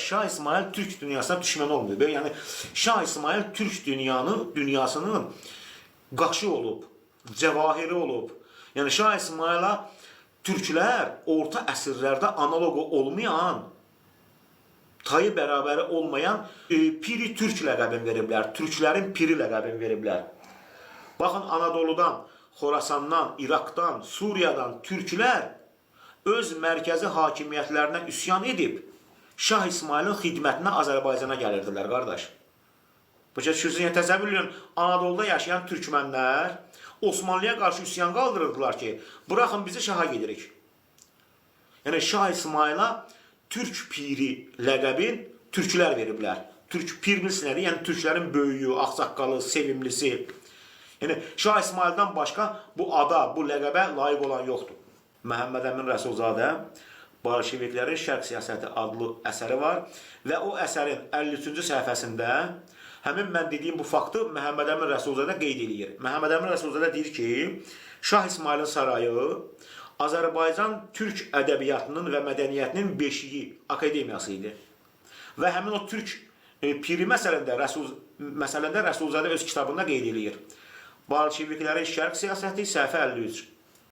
Şah İsmayıl Türk dünyasına düşmən olmayıb. Yəni Şah İsmayıl Türk dünyasının qaşı olub, cəvahiri olub. Yəni Şah İsmayıla türklər orta əsrlərdə analoqu olmayan, tayı bərabəri olmayan Piri Türk ləqəbini veriblər. Türklərin piri ləqəbini veriblər. Baxın Anadoludan, Xorasandan, İraqdan, Suriyadan türklər öz mərkəzi hakimiyyətlərinə üsyan edib Şah İsmayılın xidmətinə Azərbaycana gəlirdilər, qardaş. Başa düşürsünüz? Yəni təsəvvür edin, Anadoluda yaşayan türkmənlər Osmanlıya qarşı üsyan qaldırırdılar ki, buraxın bizi, şaha gedirik. Yəni Şah İsmayıla Türk piri ləqəbin türklər veriblər. Türk pir bilirsin nədir? Yəni türklərin böyüyü, ağsaqqalı, sevimlisi. Yəni Şah İsmayıldan başqa bu ada, bu ləqəbə layiq olan yoxdur. Məhəmməd Əmin Rəsulzadə Bolşeviklərin Şərq siyasəti adlı əsəri var və o əsərin 53-cü səhifəsində həmin mən dediyim bu faktı Məhəmməd Əmin Rəsulzadə qeyd eləyir. Məhəmməd Əmin Rəsulzadə deyir ki, Şah İsmayılın sarayı Azərbaycan türk ədəbiyyatının və mədəniyyətinin beşiyi, akademiyası idi. Və həmin o türk piri məsələndə Rəsulzadə öz kitabında qeyd eləyir. Bolşeviklərin Şərq siyasəti, səhifə 53.